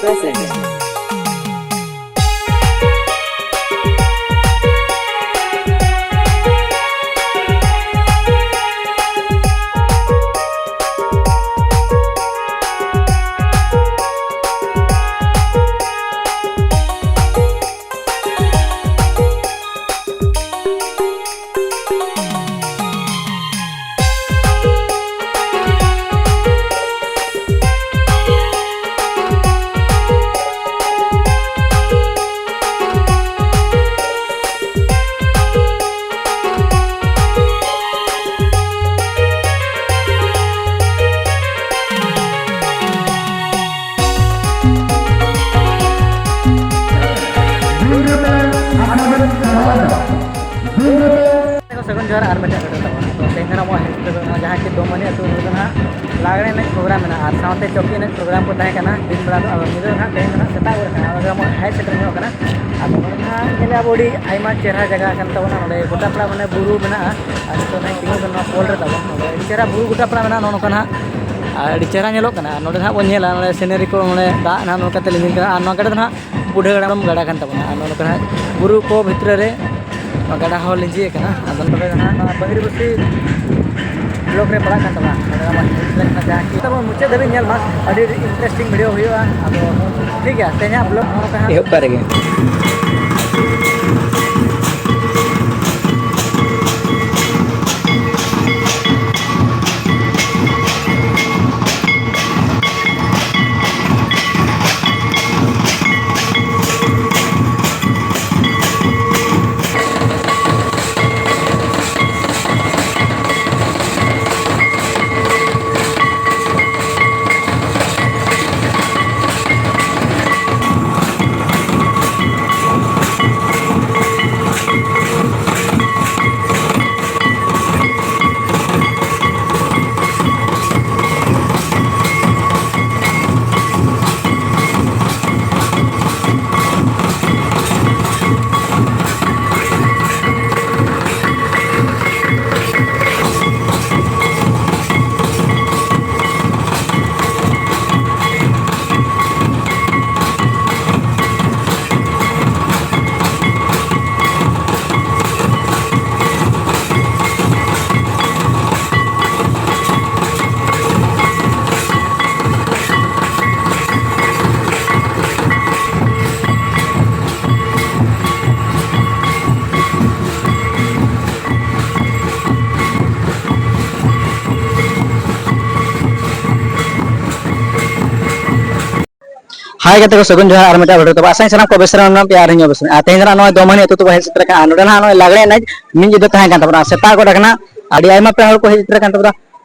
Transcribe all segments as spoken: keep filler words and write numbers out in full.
presents. ᱥᱟᱹᱜᱩᱱ ᱡᱚᱦᱟᱨ ᱟᱨ ᱢᱤᱫᱴᱮᱱ video ᱛᱟᱵᱚᱱ᱾ ᱛᱚ, ᱛᱮᱦᱮᱧ ᱫᱚ ᱱᱟᱦᱟᱜ ᱟᱵᱚᱣᱟᱜ ᱦᱤᱡᱩᱜ ᱛᱟᱵᱚᱱ ᱡᱟᱦᱟᱸ ᱠᱤ ᱫᱚᱢᱟᱱᱤ ᱟᱹᱛᱩ ᱨᱮᱫᱚ ᱱᱟᱦᱟᱜ ᱞᱟᱜᱽᱲᱮ ᱮᱱᱮᱡ program ᱢᱮᱱᱟᱜᱼᱟ ᱟᱨ ᱥᱟᱶᱛᱮ ᱪᱚᱠᱤ ᱮᱱᱮᱡ program ᱠᱚ ᱛᱟᱦᱮᱸ ᱠᱟᱱᱟ ᱫᱤᱱ ᱵᱮᱲᱟ ᱫᱚ᱾ ᱟᱫᱚ ᱧᱤᱫᱟᱹ ᱫᱚ ᱱᱟᱦᱟᱜ ᱛᱮᱦᱮᱧ ᱫᱚ ᱱᱟᱦᱟᱜ ᱥᱮᱛᱟᱜ ᱵᱮᱲᱟ ᱠᱟᱱᱟ, ᱟᱫᱚ ᱟᱵᱚ ᱦᱮᱡ ᱥᱮᱴᱮᱨ ᱧᱚᱜ ᱠᱟᱱᱟ᱾ ᱟᱫᱚ ᱱᱚᱰᱮ ᱱᱟᱦᱟᱜ ᱧᱮᱞᱮᱜᱼᱟ ᱵᱚ ᱟᱹᱰᱤ ᱟᱭᱢᱟ ᱪᱮᱦᱨᱟ ᱡᱟᱭᱜᱟ ᱠᱟᱱ ᱛᱟᱵᱚᱱᱟ᱾ ᱱᱚᱰᱮ ᱜᱚᱴᱟ ᱯᱟᱲᱟ ᱢᱟᱱᱮ ᱵᱩᱨᱩ ᱢᱮᱱᱟᱜᱼᱟ ᱟᱨ ᱱᱤᱛᱚᱜ ᱱᱟᱦᱟᱜ ᱛᱤᱸᱜᱩ ᱠᱟᱱᱟ ᱱᱚᱣᱟ ᱯᱳᱞ ᱨᱮ ᱛᱟᱵᱚᱱ᱾ ᱱᱚᱰᱮ ᱟᱹᱰᱤ ᱪᱮᱦᱨᱟ ᱵᱩᱨᱩ ᱜᱚᱴᱟ ᱯᱟᱲᱟ ᱢᱮᱱᱟᱜᱼᱟ ᱱᱚᱜᱼᱚ ᱱᱚᱝᱠᱟ ᱱᱟᱦᱟᱜ᱾ ᱟᱨ ᱟᱹᱰᱤ ᱪᱮᱦᱨᱟ ᱧᱮᱞᱚᱜ ᱠᱟᱱᱟ᱾ ᱟᱨ ᱱᱚᱰᱮ ᱱᱟᱦᱟᱜ ᱵᱚᱱ ᱧᱮᱞᱟ ᱱᱚᱰᱮ scenery ᱠᱚ, ᱱᱚᱰᱮ ᱫᱟᱜ ᱱᱟᱦᱟᱜ ᱱᱚᱝᱠᱟ ᱛᱮ ᱞᱤᱸᱜᱤᱱ ᱠᱟᱱᱟ᱾ ᱟᱨ ᱱᱚᱣᱟ ᱜᱟᱰᱟ ᱫᱚ ᱱᱟᱦᱟᱜ ᱵᱩᱰᱷᱟᱹ ᱜᱟᱰᱟ ᱜᱟᱰᱟ ᱠᱟᱱ ᱛᱟᱵᱚᱱᱟ᱾ ᱟᱨ ᱱᱚᱜᱼᱚ ᱱᱚᱝᱠᱟ ᱱᱟᱦᱟᱜ ᱵᱩᱨᱩ ᱠᱚ ᱵᱷᱤᱛᱨᱤ ᱨᱮ ᱱᱚᱣᱟ ᱜᱟᱰᱟ ᱦᱚᱸ ᱞᱤᱸᱡᱤ ᱟᱠᱟᱱᱟ᱾ ᱟᱫᱚ ᱱᱚᱰᱮ ᱫᱚ ᱱᱟᱦᱟᱜ ᱱᱚᱣᱟ ᱵᱟᱹᱦᱤᱨᱵᱟᱹᱥᱤ block ᱨᱮ ᱯᱟᱲᱟᱜ ᱠᱟᱱ ᱛᱟᱵᱚᱱᱟ᱾ ᱱᱚᱰᱮ ᱱᱟᱦᱟᱜ ᱡᱟᱦᱟᱸ ᱠᱤ ᱛᱟᱵᱚᱱ ᱢᱩᱪᱟᱹᱫ ᱫᱷᱟᱹᱵᱤᱡ ᱧᱮᱞ ᱢᱟ, ᱟᱹᱰᱤ interesting video ᱦᱩᱭᱩᱜᱼᱟ᱾ ᱟᱫᱚ ᱴᱷᱤᱠ ᱜᱮᱭᱟ, ᱛᱮᱦᱮᱧᱟᱜ vlog ᱱᱚᱝᱠᱟ ᱦᱟᱸᱜ᱾ ᱮᱦᱚᱵ ᱠᱟᱜ ᱨᱮᱜᱮ᱾ ᱦᱟᱭ ᱜᱟᱛᱮ ᱠᱚ, ᱥᱟᱹᱜᱩᱱ ᱡᱚᱦᱟᱨ ᱟᱨ ᱢᱤᱫᱴᱟᱝ video ᱨᱮ᱾ ᱛᱚᱵᱮ ᱟᱥᱟᱧ ᱥᱟᱱᱟᱢ ᱠᱚ ᱵᱮᱥ ᱨᱮ ᱢᱮᱱᱟᱜ ᱯᱮᱭᱟ ᱟᱨ ᱤᱧ ᱦᱚᱸ ᱵᱮᱥ ᱨᱮ᱾ ᱟᱨ ᱛᱮᱦᱮᱧ ᱫᱚ ᱱᱟᱜ ᱱᱚᱜᱼᱚᱭ ᱫᱚᱢᱟᱱᱤ ᱟᱹᱛᱩ ᱛᱮᱵᱚ ᱦᱮᱡ ᱥᱮᱴᱮᱨ ᱟᱠᱟᱱᱟ᱾ ᱟᱨ ᱱᱚᱰᱮ ᱱᱟᱜ ᱱᱚᱜᱼᱚᱭ ᱞᱟᱜᱽᱲᱮ ᱮᱱᱮᱡ ᱢᱤᱫ ᱧᱤᱫᱟᱹ ᱛᱟᱦᱮᱸ ᱠᱟᱱ ᱛᱟᱵᱚᱱᱟ, ᱥᱮᱛᱟᱜ ᱜᱚᱫ ᱟᱠᱟᱱᱟ᱾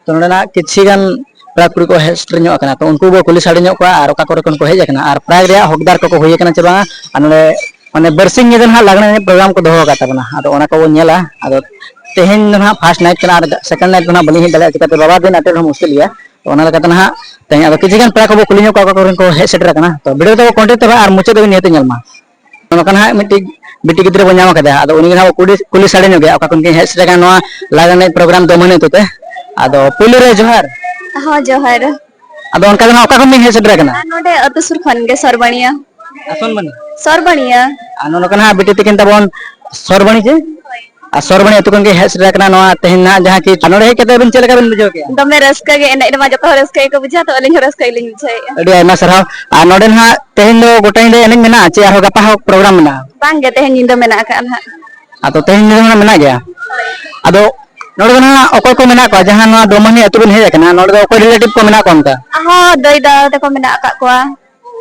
ᱛᱚ ᱱᱚᱰᱮ ᱱᱟᱜ ᱠᱤᱪᱷᱤ ᱜᱟᱱ ᱯᱮᱲᱟ ᱠᱩᱲᱤ ᱠᱚ ᱦᱮᱡ ᱥᱮᱴᱮᱨ ᱧᱚᱜ ᱟᱠᱟᱱᱟ᱾ ᱛᱚ ᱩᱱᱠᱩ ᱵᱚ ᱠᱩᱞᱤ ᱥᱟᱰᱮ ᱧᱚᱜ ᱠᱚᱣᱟ ᱟᱨ ᱚᱠᱟ ᱠᱚᱨᱮ ᱠᱷᱚᱱ ᱠᱚ ᱦᱮᱡ ᱟᱠᱟᱱᱟ ᱟᱨ prize ᱨᱮᱭᱟᱜ ᱦᱚᱠᱫᱟᱨ ᱠᱚᱠᱚ ᱦᱩᱭ ᱟᱠᱟᱱᱟ ᱪᱮ ᱵᱟᱝᱟ᱾ ᱟᱨ ᱱᱚᱰᱮ ᱢᱟᱱᱮ ᱵᱟᱨᱥᱤᱧ ᱧᱤᱫᱟᱹ ᱱᱟᱜ ᱞᱟᱜᱽᱲᱮ ᱮᱱᱮᱡ program ᱠᱚ ᱫᱚᱦᱚ ᱟᱠᱟᱫ ᱛᱟᱵᱚᱱᱟ, ᱟᱫᱚ ᱚᱱᱟ ᱠᱚᱵᱚ ᱧᱮᱞᱟ᱾ ᱟᱫᱚ ᱛᱮᱦᱮᱧ ᱫᱚ ᱱᱟᱜ first night ᱠᱟᱱᱟ ᱟᱨ second night ᱫᱚ ᱱᱟᱜ ᱵᱟᱹᱞᱤᱧ ᱦᱮᱡ ᱫᱟᱲᱮᱭᱟᱜᱼᱟ, ᱪᱤᱠᱟᱹᱛᱮ ᱵᱟᱵᱟ ᱫᱤᱱ ᱟᱴᱮᱫ ᱦᱚᱸ ᱢᱩᱥᱠᱤᱞ ᱜᱮᱭᱟ᱾ ᱛᱚ ᱚᱱᱟ ᱞᱮᱠᱟᱛᱮ ᱱᱟᱦᱟᱜ ᱛᱮᱦᱮᱧ ᱟᱫᱚ ᱠᱤᱪᱷᱩ ᱜᱟᱱ ᱯᱮᱲᱟ ᱠᱚᱵᱚ ᱠᱩᱞᱤ ᱧᱚᱜ ᱠᱚᱣᱟ, ᱚᱠᱟ ᱠᱚᱨᱮᱱ ᱠᱚ ᱦᱮᱡ ᱥᱮᱴᱮᱨ ᱟᱠᱟᱱᱟ᱾ ᱛᱚ video ᱫᱚᱵᱚ continue ᱛᱟᱵᱚᱱᱟ ᱟᱨ ᱢᱩᱪᱟᱹᱫ ᱫᱷᱟᱹᱵᱤᱡ ᱱᱤᱦᱟᱹᱛ ᱧᱮᱞ ᱢᱟ᱾ ᱱᱚᱝᱠᱟ ᱱᱟᱦᱟᱜ ᱢᱤᱫᱴᱤᱡ ᱵᱤᱴᱤ ᱜᱤᱫᱽᱨᱟᱹ ᱵᱚ ᱧᱟᱢ ᱟᱠᱟᱫᱮᱭᱟ, ᱟᱫᱚ ᱩᱱᱤ ᱜᱮ ᱱᱟᱦᱟᱜ ᱵᱚ ᱠᱩᱞᱤ, ᱠᱩᱞᱤ ᱥᱟᱰᱮ ᱧᱚᱜᱮᱭᱟ, ᱚᱠᱟ ᱠᱷᱚᱱ ᱠᱤᱱ ᱦᱮᱡ ᱥᱮᱴᱮᱨ ᱟᱠᱟᱱᱟ ᱱᱚᱣᱟ ᱞᱟᱜᱽᱲᱮ ᱮᱱᱮᱡ program ᱫᱚᱢᱟᱱᱤ ᱟᱹᱛᱩ ᱛᱮ᱾ ᱟᱫᱚ ᱯᱩᱭᱞᱩ ᱨᱮ ᱡᱚᱦᱟᱨ᱾ ᱦᱚᱸ, ᱡᱚᱦᱟᱨ᱾ ᱟᱫᱚ ᱚᱱᱠᱟ ᱫᱚ ᱱᱟᱦᱟᱜ ᱚᱠᱟ ᱠᱷᱚᱱ ᱵᱤᱱ ᱦᱮᱡ ᱥᱮᱴᱮᱨ ᱟᱠᱟᱱᱟ? ᱟᱨ ᱱᱚᱰᱮ ᱟᱹᱛᱩ ᱥᱩᱨ ᱠᱷᱚᱱ ᱜᱮ, ᱥᱚᱨᱵᱟᱱᱤᱭᱟ᱾ ᱟᱥᱚᱱ ᱵᱟᱹᱱᱩᱜ? ᱥᱚᱨᱵᱟᱱᱤᱭᱟ᱾ ᱟᱨ ᱱᱚᱰᱮ ᱱᱟᱦᱟᱜ ᱵᱤᱴᱤ ᱛᱤᱠᱤᱱ ᱛᱟᱵᱚᱱ ᱥᱚᱨᱵᱟᱱᱤ ᱡᱮ? ᱟᱨ ᱥᱚᱨᱵᱟᱱᱤ ᱟᱹᱛᱩ ᱠᱷᱚᱱ ᱜᱮ ᱦᱮᱡ ᱥᱮᱴᱮᱨ ᱟᱠᱟᱱᱟ ᱱᱚᱣᱟ ᱛᱮᱦᱮᱧ ᱱᱟᱦᱟᱜ ᱡᱟᱦᱟᱸ ᱠᱤ, ᱟᱨ ᱱᱚᱰᱮ ᱦᱮᱡ ᱠᱟᱛᱮ ᱟᱹᱵᱤᱱ ᱪᱮᱫ ᱞᱮᱠᱟ ᱵᱤᱱ ᱵᱩᱡᱷᱟᱹᱣ ᱠᱮᱜᱼᱟ? ᱫᱚᱢᱮ ᱨᱟᱹᱥᱠᱟᱹ ᱜᱮ, ᱮᱱᱮᱡ ᱨᱮᱢᱟ ᱡᱚᱛᱚ ᱦᱚᱲ ᱨᱟᱹᱥᱠᱟᱹ ᱜᱮᱞᱤᱧ ᱵᱩᱡᱷᱟᱹᱣᱮᱫᱼᱟ᱾ ᱟᱹᱰᱤ ᱟᱭᱢᱟ ᱥᱟᱨᱦᱟᱣ᱾ ᱟᱨ ᱱᱚᱰᱮ ᱱᱟᱦᱟᱜ ᱛᱮᱦᱮᱧ ᱫᱚ ᱜᱚᱴᱟ ᱧᱤᱫᱟᱹ ᱮᱱᱮᱡ ᱢᱮᱱᱟᱜᱼᱟ ᱪᱮ ᱟᱨᱦᱚᱸ ᱜᱟᱯᱟ ᱦᱚᱸ program ᱢᱮᱱᱟᱜᱼᱟ? ᱵᱟᱝ ᱜᱮ, ᱛᱮᱦᱮᱧ ᱧᱤᱫᱟᱹ ᱢᱮᱱᱟᱜ ᱟᱠᱟᱫᱼᱟ ᱱᱟᱦᱟᱜ᱾ ᱟᱫᱚ ᱛᱮᱦᱮᱧ ᱧᱤᱫᱟᱹ ᱦᱚᱸ ᱢᱮᱱᱟᱜ ᱜᱮᱭᱟ᱾ ᱟᱫᱚ ᱱᱚᱰᱮ ᱫᱚ ᱱᱟᱦᱟᱜ ᱚᱠᱚᱭ ᱠᱚ ᱢᱮᱱᱟᱜ ᱠᱚᱣᱟ ᱡᱟᱦᱟᱸ ᱱᱚᱣᱟ ᱫᱚᱢᱟᱱᱤ ᱟᱹᱛᱩ ᱵᱤᱱ ᱦᱮᱡ ᱟᱠᱟᱱᱟ, ᱱᱚᱰᱮ ᱫᱚ ᱚᱠᱚᱭ relative ᱠᱚ ᱢᱮᱱᱟᱜ ᱠᱚᱣᱟ ᱚᱱᱠᱟ? ᱦᱚᱸ, ᱫᱟᱹᱭ ᱫᱟᱫᱟ ᱛᱟᱠᱚ ᱢᱮᱱᱟᱜ ᱟᱠᱟᱫ ᱠᱚᱣᱟ᱾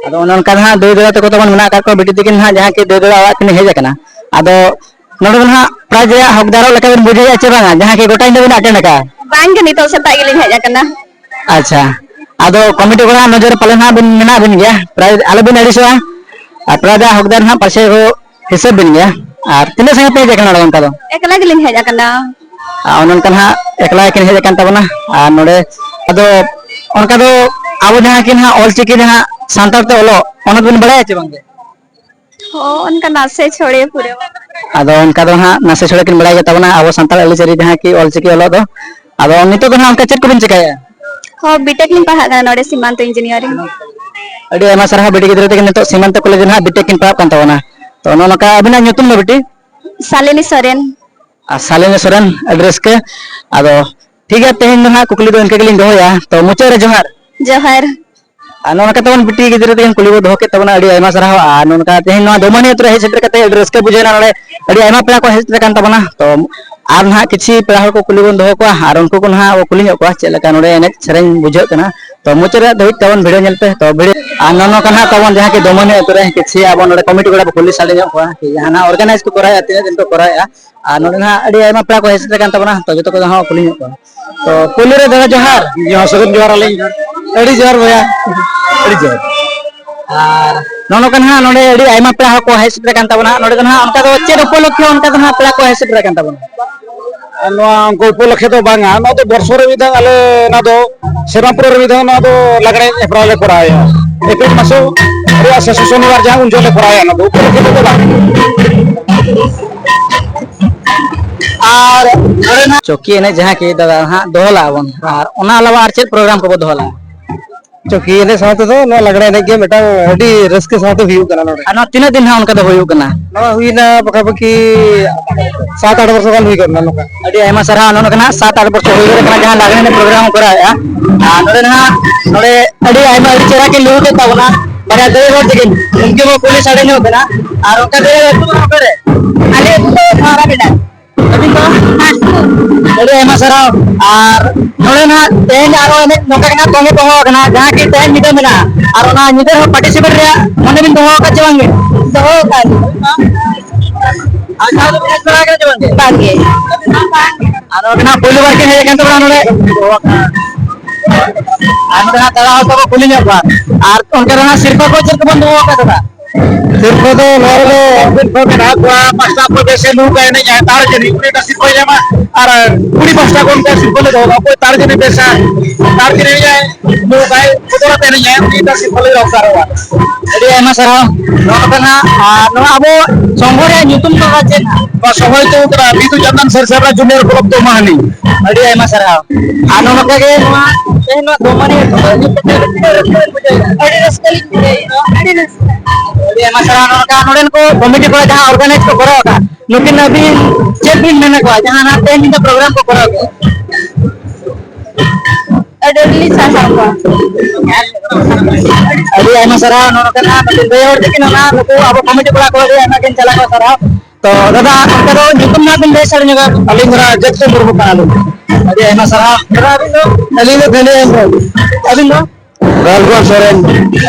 ᱟᱫᱚ ᱚᱱᱮ ᱚᱱᱠᱟ ᱫᱚ ᱦᱟᱸᱜ ᱫᱟᱹᱭ ᱫᱟᱫᱟ ᱛᱟᱠᱚ ᱛᱟᱵᱚᱱ ᱢᱮᱱᱟᱜ ᱟᱠᱟᱫ ᱠᱚᱣᱟ, ᱵᱤᱴᱤ ᱛᱟᱹᱠᱤᱱ ᱦᱟᱸᱜ ᱡᱟᱦᱟᱸ ᱠᱤ ᱫᱟᱹᱭ ᱫᱟᱫᱟ ᱚᱲᱟᱜ ᱠᱤᱱ ᱦᱮᱡ ᱟᱠᱟᱱᱟ᱾ ᱟᱫᱚ ᱱᱚᱰᱮ ᱫᱚ ᱦᱟᱸᱜ prize ᱨᱮᱭᱟᱜ ᱦᱚᱠᱫᱟᱨᱚᱜ ᱞᱮᱠᱟ ᱵᱤᱱ ᱵᱩᱡᱷᱟᱹᱣᱮᱫᱼᱟ ᱪᱮ ᱵᱟᱝᱟ, ᱡᱟᱦᱟᱸ ᱠᱤ ᱜᱚᱴᱟ ᱧᱤᱫᱟᱹ ᱵᱤᱱ attend ᱟᱠᱟᱫᱼᱟ? ᱵᱟᱝ ᱜᱮ, ᱱᱤᱛᱚᱜ ᱥᱮᱛᱟᱜ ᱜᱮᱞᱤᱧ ᱦᱮᱡ ᱟᱠᱟᱱᱟ᱾ ᱟᱪᱪᱷᱟ, ᱟᱫᱚ committee ᱠᱚᱲᱟ ᱱᱚᱡᱚᱨ ᱨᱮ ᱯᱟᱞᱮ ᱦᱟᱸᱜ ᱵᱤᱱ ᱢᱮᱱᱟᱜ ᱵᱤᱱ ᱜᱮᱭᱟ, prize ᱟᱞᱚ ᱵᱤᱱ ᱟᱹᱲᱤᱥᱚᱜᱼᱟ᱾ ᱟᱨ prize ᱨᱮᱭᱟᱜ ᱦᱚᱠᱫᱟᱨ ᱦᱟᱸᱜ ᱯᱟᱥᱮ ᱠᱚ ᱦᱤᱥᱟᱹᱵ ᱵᱤᱱ ᱜᱮᱭᱟ᱾ ᱟᱨ ᱛᱤᱱᱟᱹᱜ ᱥᱟᱺᱜᱤᱧ ᱯᱮ ᱦᱮᱡ ᱟᱠᱟᱱᱟ ᱱᱚᱰᱮ ᱚᱱᱠᱟ ᱫᱚ? ᱮᱠᱞᱟ ᱜᱮᱞᱤᱧ ᱦᱮᱡ ᱟᱠᱟᱱᱟ᱾ ᱟᱨ ᱚᱱᱮ ᱚᱱᱠᱟ ᱦᱟᱸᱜ ᱮᱠᱞᱟ ᱜᱮᱠᱤᱱ ᱦᱮᱡ ᱟᱠᱟᱱ ᱛᱟᱵᱚᱱᱟ᱾ ᱟᱨ ᱱᱚᱰᱮ ᱟᱫᱚ ᱚᱱᱠᱟ ᱫᱚ ᱟᱵᱚ ᱡᱟᱦᱟᱸ ᱠᱤ ᱦᱟᱸᱜ ᱚᱞᱪᱤᱠᱤ ᱡᱟᱦᱟᱸ ᱥᱟᱱᱛᱟᱲ ᱛᱮ ᱚᱞᱚᱜ, ᱚᱱᱟ ᱫᱚᱵᱤᱱ ᱵᱟᱲᱟᱭᱟ ᱪᱮ ᱵᱟᱝ ᱜᱮ? ᱦᱚᱸ, ᱚᱱᱠᱟ ᱱᱟᱥᱮ ᱪᱷᱚᱲᱮ ᱯᱩᱨᱟᱹ᱾ ᱟᱫᱚ ᱚᱱᱠᱟ ᱫᱚ ᱦᱟᱸᱜ ᱱᱟᱥᱮ ᱪᱷᱚᱲᱮ ᱠᱤᱱ ᱵᱟᱲᱟᱭ ᱜᱮ ᱛᱟᱵᱚᱱᱟ ᱟᱵᱚ ᱥᱟᱱᱛᱟᱲ ᱟᱹᱨᱤᱪᱟᱹᱞᱤ ᱡᱟᱦᱟᱸ ᱠᱤ ᱚᱞᱪᱤᱠᱤ ᱚᱞᱚᱜ ᱫᱚ᱾ ᱟᱫᱚ ᱱᱤᱛᱚᱜ ᱫᱚ ᱦᱟᱸᱜ ᱚᱱᱠᱟ ᱪᱮᱫ ᱠᱚᱵᱤᱱ ᱪᱤᱠᱟᱹᱭᱮᱫᱼᱟ? ᱦᱚᱸ, B.Tech ᱞᱤᱧ ᱯᱟᱲᱦᱟᱜ ᱠᱟᱱᱟ ᱱᱚᱰᱮ ᱥᱤᱢᱟᱱᱛᱚ engineering᱾ ᱟᱹᱰᱤ ᱟᱭᱢᱟ ᱥᱟᱨᱦᱟᱣ ᱵᱤᱴᱤ ᱜᱤᱫᱽᱨᱟᱹ ᱛᱟᱹᱠᱤᱱ ᱱᱤᱛᱚᱜ ᱥᱤᱢᱟᱱᱛᱚ ᱠᱚᱞᱮᱡᱽ ᱨᱮ ᱦᱟᱸᱜ B.Tech ᱠᱤᱱ ᱯᱟᱲᱦᱟᱜ ᱠᱟᱱ ᱛᱟᱵᱚᱱᱟ᱾ ᱛᱚ ᱱᱚᱜᱼᱚ ᱱᱚᱝᱠᱟ ᱟᱹᱵᱤᱱᱟᱜ ᱧᱩᱛᱩᱢ ᱫᱚ ᱵᱤᱴᱤ? ᱥᱟᱞᱤᱱᱤ ᱥᱚᱨᱮᱱ᱾ ᱟᱨ ᱥᱟᱞᱤᱱᱤ ᱥᱚᱨᱮᱱ, ᱟᱹᱰᱤ ᱨᱟᱹᱥᱠᱟᱹ᱾ ᱟᱫᱚ ᱴᱷᱤᱠ ᱜᱮᱭᱟ, ᱛᱮᱦᱮᱧ ᱫᱚ ᱦᱟᱸᱜ ᱠᱩᱠᱞᱤ ᱫᱚ ᱤᱱᱠᱟᱹ ᱜᱮᱞᱤᱧ ᱫᱚᱦᱚᱭᱟ᱾ ᱛᱚ ᱢᱩᱪᱟᱹᱫ ᱨᱮ ᱡᱚᱦᱟᱨ᱾ ᱡᱚᱦᱟᱨ᱾ ᱟᱨ ᱱᱚᱜᱼᱚ ᱱᱚᱝᱠᱟ ᱛᱟᱵᱚᱱ ᱵᱤᱴᱤ ᱜᱤᱫᱽᱨᱟᱹ ᱛᱟᱹᱠᱤᱱ ᱠᱩᱞᱤ ᱵᱚ ᱫᱚᱦᱚ ᱠᱮᱫ ᱛᱟᱵᱚᱱᱟ, ᱟᱹᱰᱤ ᱟᱭᱢᱟ ᱥᱟᱨᱦᱟᱣ᱾ ᱟᱨ ᱱᱚᱜᱼᱚ ᱱᱚᱝᱠᱟ ᱛᱮᱦᱮᱧ ᱱᱚᱣᱟ ᱫᱚᱢᱟᱱᱤ ᱟᱹᱛᱩ ᱨᱮ ᱦᱮᱡ ᱥᱮᱴᱮᱨ ᱠᱟᱛᱮ ᱟᱹᱰᱤ ᱨᱟᱹᱥᱠᱟᱹ ᱵᱩᱡᱷᱟᱹᱣ ᱮᱱᱟ᱾ ᱱᱚᱰᱮ ᱟᱹᱰᱤ ᱟᱭᱢᱟ ᱯᱮᱲᱟ ᱠᱚ ᱦᱮᱡ ᱥᱮᱴᱮᱨ ᱟᱠᱟᱱ ᱛᱟᱵᱚᱱᱟ᱾ ᱛᱚ ᱟᱨ ᱱᱟᱦᱟᱜ ᱠᱤᱪᱷᱤ ᱯᱮᱲᱟ ᱦᱚᱲ ᱠᱚ ᱠᱩᱞᱤ ᱵᱚᱱ ᱫᱚᱦᱚ ᱠᱚᱣᱟ ᱟᱨ ᱩᱱᱠᱩ ᱠᱚ ᱱᱟᱦᱟᱜ ᱵᱚ ᱠᱩᱞᱤ ᱧᱚᱜ ᱠᱚᱣᱟ ᱪᱮᱫ ᱞᱮᱠᱟ ᱱᱚᱰᱮ ᱮᱱᱮᱡ ᱥᱮᱨᱮᱧ ᱵᱩᱡᱷᱟᱹᱜ ᱠᱟᱱᱟ᱾ ᱛᱚ ᱢᱩᱪᱟᱹᱫ ᱨᱮ ᱫᱷᱟᱹᱵᱤᱡ ᱛᱟᱵᱚᱱ ᱵᱷᱤᱰᱤᱭᱳ ᱧᱮᱞ ᱯᱮ᱾ ᱛᱚ ᱵᱷᱤᱰᱤᱭᱳ ᱟᱨ ᱱᱚᱜᱼᱚ ᱱᱚᱝᱠᱟ ᱱᱟᱦᱟᱜ ᱛᱟᱵᱚᱱ ᱡᱟᱦᱟᱸ ᱠᱤ ᱫᱚᱢᱚᱱᱤ ᱟᱹᱛᱩ ᱨᱮ ᱠᱤᱪᱷᱤ ᱟᱵᱚ ᱱᱚᱰᱮ ᱠᱚᱢᱤᱴᱤ ᱠᱚᱲᱟ ᱵᱚ ᱠᱩᱞᱤ ᱥᱟᱰᱮ ᱧᱚᱜ ᱠᱚᱣᱟ ᱠᱤ ᱡᱟᱦᱟᱱᱟᱜ ᱚᱨᱜᱟᱱᱟᱭᱤᱡᱽ ᱠᱚ ᱠᱚᱨᱟᱣᱮᱫᱼᱟ, ᱛᱤᱱᱟᱹᱜ ᱫᱤᱱ ᱠᱚ ᱠᱚᱨᱟᱣᱮᱫᱼᱟ᱾ ᱟᱨ ᱱᱚᱰᱮ ᱱᱟᱦᱟᱜ ᱟᱹᱰᱤ ᱟᱭᱢᱟ ᱯᱮᱲᱟ ᱠᱚ ᱦᱮᱡ ᱥᱮᱴᱮᱨ ᱠᱟᱱ ᱛᱟᱵᱚᱱᱟ, ᱛᱚ ᱡᱚᱛᱚ ᱠᱚ ᱦᱚᱸ ᱠᱩᱞᱤ ᱧᱚᱜ ᱠᱚᱣᱟ᱾ ᱛᱚ ᱯᱳᱭᱞᱳ ᱨᱮ ᱫᱟᱫᱟ ᱡᱚᱦᱟᱨ᱾ ᱡᱚᱦᱟᱨ, ᱥᱟᱹᱜᱩᱱ ᱡᱚᱦᱟᱨ ᱟᱹᱞᱤᱧ᱾ ᱟᱹᱰᱤ ᱡᱚᱦᱟᱨ ᱵᱚᱭᱦᱟ᱾ ᱟᱹᱰᱤ ᱡᱚᱦᱟᱨ᱾ ᱟᱨ ᱱᱚᱜᱼᱚ ᱱᱚᱝᱠᱟ ᱱᱟᱦᱟᱜ ᱱᱚᱰᱮ ᱟᱹᱰᱤ ᱟᱭᱢᱟ ᱯᱮᱲᱟ ᱦᱚᱸᱠᱚ ᱦᱮᱡ ᱥᱮᱴᱮᱨ ᱠᱟᱱ ᱛᱟᱵᱚᱱᱟ᱾ ᱱᱚᱰᱮ ᱫᱚ ᱱᱟᱦᱟᱜ ᱚᱱᱠᱟ ᱫᱚ ᱪᱮᱫ ᱩᱯᱚᱞᱚᱠᱠᱷᱮ ᱚᱱᱠᱟ ᱫᱚ ᱱᱟᱦᱟᱜ ᱯᱮᱲᱟ ᱠᱚ ᱦᱮᱡ ᱥᱮᱴᱮᱨ ᱠᱟᱱ ᱛᱟᱵᱚᱱᱟ? ᱟᱨ ᱱᱚᱣᱟ ᱩᱱᱠᱩ ᱩᱯᱚᱞᱚᱠᱠᱷᱮ ᱫᱚ ᱵᱟᱝᱟ, ᱱᱚᱣᱟ ᱫᱚ ᱵᱚᱨᱥᱚ ᱨᱮ ᱢᱤᱫ ᱫᱷᱟᱣ ᱟᱞᱮ ᱱᱚᱣᱟ ᱫᱚ ᱥᱮᱨᱢᱟ ᱯᱩᱨᱟᱹᱣ ᱨᱮ ᱢᱤᱫ ᱫᱷᱟᱣ ᱱᱚᱣᱟ ᱫᱚ ᱞᱟᱜᱽᱲᱮ ᱦᱮᱯᱨᱟᱣ ᱞᱮ ᱠᱚᱨᱟᱣᱮᱫᱼᱟ᱾ ᱮᱯᱨᱤᱞ ᱢᱟᱥᱚ ᱨᱮᱭᱟᱜ ᱥᱮᱥ ᱥᱚᱱᱤᱵᱟᱨ ᱡᱟᱦᱟᱸ ᱩᱱ ᱡᱚᱦᱚᱜ ᱞᱮ ᱠᱚᱨᱟᱣᱮᱫᱼᱟ, ᱱᱚᱣᱟ ᱫᱚ ᱩᱯᱚᱞᱚᱠᱠᱷᱮ ᱫᱚ ᱵᱟᱝ᱾ ᱟᱨ ᱪᱚᱠᱤ ᱮᱱᱮᱡ ᱡᱟᱦᱟᱸ ᱠᱤ ᱫᱟᱫᱟ ᱦᱟᱸᱜ ᱫᱚᱦᱚ ᱞᱟᱜᱼᱟ ᱵᱚᱱ, ᱟᱨ ᱚᱱᱟ ᱟᱞᱟᱣᱟ ᱟᱨ ᱪᱮᱫ ᱯᱨᱳᱜᱨᱟᱢ ᱠᱚᱵᱚ ᱫᱚᱦᱚ ᱞᱟᱜᱼᱟ? ᱪᱚᱠᱤ ᱮᱱᱮᱡ ᱥᱟᱶ ᱛᱮᱫᱚ ᱱᱚᱣᱟ ᱞᱟᱜᱽᱲᱮ ᱮᱱᱮᱡ ᱜᱮ ᱢᱤᱫᱴᱟᱝ ᱟᱹᱰᱤ ᱨᱟᱹᱥᱠᱟᱹ ᱥᱟᱶᱛᱮ ᱦᱩᱭᱩᱜ ᱠᱟᱱᱟ ᱱᱚᱰᱮ᱾ ᱟᱨ ᱱᱚᱣᱟ ᱛᱤᱱᱟᱹᱜ ᱫᱤᱱ ᱦᱟᱸᱜ ᱚᱱᱠᱟ ᱫᱚ ᱦᱩᱭᱩᱜ ᱠᱟᱱᱟ? ᱱᱚᱣᱟ ᱦᱩᱭᱱᱟ ᱯᱟᱠᱟᱯᱟᱠᱤ ᱥᱟᱛ ᱟᱴ ᱵᱚᱪᱷᱚᱨ ᱜᱟᱱ ᱦᱩᱭ ᱜᱚᱫ ᱮᱱᱟ ᱱᱚᱝᱠᱟ᱾ ᱟᱹᱰᱤ ᱟᱭᱢᱟ ᱥᱟᱨᱦᱟᱣ᱾ ᱱᱚᱜᱼᱚ ᱱᱚᱝᱠᱟ ᱱᱟᱦᱟᱜ ᱥᱟᱛ ᱟᱴ ᱵᱚᱪᱷᱚᱨ ᱦᱩᱭ ᱜᱚᱫ ᱟᱠᱟᱱᱟ ᱡᱟᱦᱟᱸ ᱞᱟᱜᱽᱲᱮ ᱮᱱᱮᱡ ᱯᱨᱳᱜᱨᱟᱢ ᱠᱚ ᱠᱚᱨᱟᱣᱮᱫᱼᱟ᱾ ᱟᱨ ᱱᱚᱰᱮ ᱱᱟᱦᱟᱜ ᱱᱚᱰᱮ ᱟᱹᱰᱤ ᱟᱭᱢᱟ ᱟᱹᱰᱤ ᱪᱮᱦᱨᱟ ᱠᱤᱱ ᱞᱩᱦᱩᱠ ᱮᱫ ᱛᱟᱵᱚᱱᱟ ᱵᱟᱨᱭᱟ ᱫᱟᱹᱭ ᱦᱚᱲ ᱛᱟᱹᱠᱤᱱ, ᱩᱱᱠᱤᱱ ᱵᱚ ᱠᱩᱞᱤ ᱥᱟᱰᱮ ᱧᱚᱜ ᱠᱤᱱᱟ᱾ ᱟᱨ ᱚᱱᱠᱟ ᱜᱮ ᱟᱹᱛᱩ ᱫᱚ ᱚᱠᱟᱨᱮ? ᱟᱞᱮ ᱟᱹᱛᱩ ᱫᱚ ᱫᱷᱟᱨᱟ ᱢᱮᱱᱟᱜᱼᱟ᱾ ᱟᱹᱵᱤᱱ ᱫᱚ? ᱟᱹᱰᱤ ᱟᱭᱢᱟ ᱥᱟᱨᱦᱟᱣ᱾ ᱟᱨ ᱱᱚᱰᱮ ᱱᱟᱦᱟᱜ ᱛᱮᱦᱮᱧ ᱟᱨᱚ ᱮᱱᱮᱡ ᱱᱚᱝᱠᱟ ᱜᱮ ᱱᱟᱦᱟᱜ ᱛᱚᱸᱜᱮ ᱫᱚᱦᱚ ᱟᱠᱟᱱᱟ, ᱡᱟᱦᱟᱸ ᱠᱤ ᱛᱮᱦᱮᱧ ᱧᱤᱫᱟᱹ ᱢᱮᱱᱟᱜᱼᱟ᱾ ᱟᱨ ᱚᱱᱟ ᱧᱤᱫᱟᱹ ᱨᱮᱦᱚᱸ ᱯᱟᱨᱴᱤᱥᱤᱯᱮᱴ ᱨᱮᱭᱟᱜ ᱢᱚᱱᱮ ᱵᱤᱱ ᱫᱚᱦᱚ ᱟᱠᱟᱫ ᱪᱮ ᱵᱟᱝᱜᱮ? ᱫᱚᱦᱚ ᱟᱠᱟᱫ᱾ ᱟᱨ ᱡᱟᱦᱟᱸ ᱫᱚ ᱵᱤᱱ ᱮᱱᱮᱡ ᱵᱟᱲᱟ ᱟᱠᱟᱫᱟ ᱪᱮ ᱵᱟᱝᱜᱮ? ᱵᱟᱝᱜᱮ᱾ ᱟᱨ ᱱᱚᱰᱮ ᱱᱟᱦᱟᱜ ᱯᱳᱭᱞᱳ ᱵᱟᱨ ᱠᱤᱱ ᱦᱮᱡ ᱟᱠᱟᱱ ᱛᱟᱵᱚᱱᱟ ᱱᱚᱰᱮ᱾ ᱟᱨ ᱱᱚᱰᱮ ᱱᱟᱦᱟᱜ ᱫᱟᱫᱟ ᱦᱚᱲ ᱠᱚᱵᱚ ᱠᱩᱞᱤ ᱧᱚᱜ ᱠᱚᱣᱟ᱾ ᱟᱨ ᱚᱱᱠᱟ ᱫᱚ ᱱᱟᱦᱟᱜ ᱥᱤᱨᱯᱟᱹ ᱠᱚ ᱪᱮᱫ ᱠᱚᱵᱚᱱ ᱫᱚᱦᱚ ᱟᱠᱟᱫᱟ? ᱥᱤᱨᱯᱟᱹ ᱫᱚ ᱱᱚᱣᱟ ᱨᱮᱫᱚ ᱥᱤᱨᱯᱟᱹ ᱢᱮᱱᱟᱜᱼᱟ, ᱠᱚᱲᱟ ᱯᱟᱥᱴᱟ ᱠᱷᱚᱱ ᱵᱮᱥᱮ ᱞᱩᱦᱩᱠ ᱮ ᱮᱱᱮᱡᱼᱟ, ᱛᱟᱨ ᱡᱟᱹᱱᱤᱡ ᱩᱱᱤ ᱫᱚ ᱥᱤᱨᱯᱟᱹᱭ ᱧᱟᱢᱟ᱾ ᱟᱨ ᱠᱩᱲᱤ ᱯᱟᱥᱴᱟ ᱠᱷᱚᱱ ᱫᱚ ᱥᱤᱨᱯᱟᱹ ᱞᱮ ᱫᱚᱦᱚ ᱠᱟᱜᱼᱟ, ᱚᱠᱚᱭ ᱛᱟᱨ ᱡᱟᱹᱱᱤᱡ ᱵᱮᱥᱟ, ᱛᱟᱨ ᱡᱟᱹᱱᱤᱡ ᱮᱱᱮᱡᱼᱟᱭ, ᱞᱩᱦᱩᱠ ᱟᱭ, ᱵᱚᱛᱚᱨ ᱟᱛᱮ ᱮᱱᱮᱡᱼᱟᱭ, ᱩᱱᱤ ᱫᱚ ᱥᱤᱨᱯᱟᱹ ᱞᱮ ᱫᱚᱦᱚ ᱠᱟᱜᱼᱟ᱾ ᱟᱹᱰᱤ ᱟᱭᱢᱟ ᱥᱟᱨᱦᱟᱣ᱾ ᱱᱚᱣᱟ ᱠᱟᱛᱷᱟ ᱱᱟᱦᱟᱜ, ᱟᱨ ᱱᱚᱣᱟ ᱟᱵᱚ ᱥᱚᱝᱜᱷᱚ ᱨᱮᱭᱟᱜ ᱧᱩᱛᱩᱢ ᱫᱚ ᱪᱮᱫ? ᱱᱚᱣᱟ ᱥᱚᱝᱜᱷᱚ ᱧᱩᱛᱩᱢ ᱠᱟᱱᱟ ᱵᱤᱫᱩ ᱪᱟᱸᱫᱟᱱ ᱥᱮᱨ ᱥᱮᱵᱨᱟ ᱡᱩᱱᱤᱭᱚᱨ ᱠᱞᱟᱵᱽ ᱫᱚᱢᱟᱦᱟᱱᱤ᱾ ᱟᱹᱰᱤ ᱟᱭᱢᱟ ᱥᱟᱨᱦᱟᱣ᱾ ᱟᱨ ᱱᱚᱜᱼᱚ ᱱᱚᱝᱠᱟ ᱜᱮ ᱱᱚᱣᱟ ᱛᱮᱦᱮᱧ ᱱᱚᱣᱟ ᱫᱚᱢᱟᱦᱟᱱᱤ ᱟᱹᱰᱤ ᱨᱟᱹᱥᱠᱟᱹ ᱞᱤᱧ ᱵᱩᱡᱷᱟᱹᱣᱮᱫᱼᱟ᱾ ᱟᱹᱰᱤ ᱨᱟᱹᱥᱠᱟᱹ᱾ ᱟᱹᱰᱤ ᱟᱭᱢᱟ ᱥᱟᱨᱦᱟᱣ᱾ ᱱᱚᱜᱼᱚ ᱱᱚᱝᱠᱟ ᱱᱚᱰᱮᱱ ᱠᱚ ᱠᱚᱢᱤᱴᱤ ᱠᱚ ᱡᱟᱦᱟᱸ ᱚᱨᱜᱟᱱᱟᱭᱤᱡᱽ ᱠᱚ ᱠᱚᱨᱟᱣ ᱟᱠᱟᱫ, ᱱᱩᱠᱤᱱ ᱟᱹᱵᱤᱱ ᱪᱮᱫ ᱵᱤᱱ ᱢᱮᱱ ᱟᱠᱚᱣᱟ ᱡᱟᱦᱟᱸ ᱱᱟᱦᱟᱜ ᱛᱮᱦᱮᱧ ᱧᱤᱫᱟᱹ ᱯᱨᱳᱜᱨᱟᱢ ᱠᱚ ᱠᱚᱨᱟᱣ ᱠᱮᱫᱟ? ᱟᱹᱰᱤ ᱟᱹᱰᱤ ᱞᱤᱧ ᱥᱟᱨᱦᱟᱣ ᱠᱚᱣᱟ᱾ ᱟᱹᱰᱤ ᱟᱭᱢᱟ ᱥᱟᱨᱦᱟᱣ᱾ ᱱᱚᱜᱼᱚ ᱱᱚᱝᱠᱟ ᱱᱟᱦᱟᱜ ᱱᱩᱠᱤᱱ ᱫᱟᱹᱭ ᱦᱚᱲ ᱛᱟᱹᱠᱤᱱ ᱚᱱᱟ ᱱᱩᱠᱩ ᱟᱵᱚ ᱠᱚᱢᱤᱴᱤ ᱠᱚᱲᱟ ᱠᱚ ᱟᱹᱰᱤ ᱟᱭᱢᱟ ᱠᱤᱱ ᱪᱟᱞᱟᱣ ᱠᱚ ᱥᱟᱨᱦᱟᱣ᱾ ᱛᱚ ᱫᱟᱫᱟ, ᱚᱱᱠᱟ ᱫᱚ ᱧᱩᱛᱩᱢ ᱱᱟᱦᱟᱜ ᱵᱤᱱ ᱞᱟᱹᱭ ᱥᱟᱰᱮ ᱧᱚᱜᱟ? ᱟᱹᱞᱤᱧ ᱫᱚ ᱱᱟᱦᱟᱜ ᱡᱟᱹᱛᱤ ᱢᱩᱨᱢᱩ ᱠᱟᱱᱟᱞᱤᱧ᱾ ᱟᱹᱰᱤ ᱟᱭᱢᱟ ᱥᱟᱨᱦᱟᱣ᱾ ᱫᱟᱫᱟ, ᱟᱹᱵᱤᱱ ᱫᱚ? ᱟᱹᱞᱤᱧ ᱫᱚ ᱫᱷᱟᱹᱱᱤ ᱦᱮᱢᱵᱨᱚᱢ᱾ ᱟᱹᱵᱤᱱ ᱫᱚ? ᱨᱟᱡᱽᱠᱩᱢᱟᱨ ᱥᱚᱨᱮᱱ᱾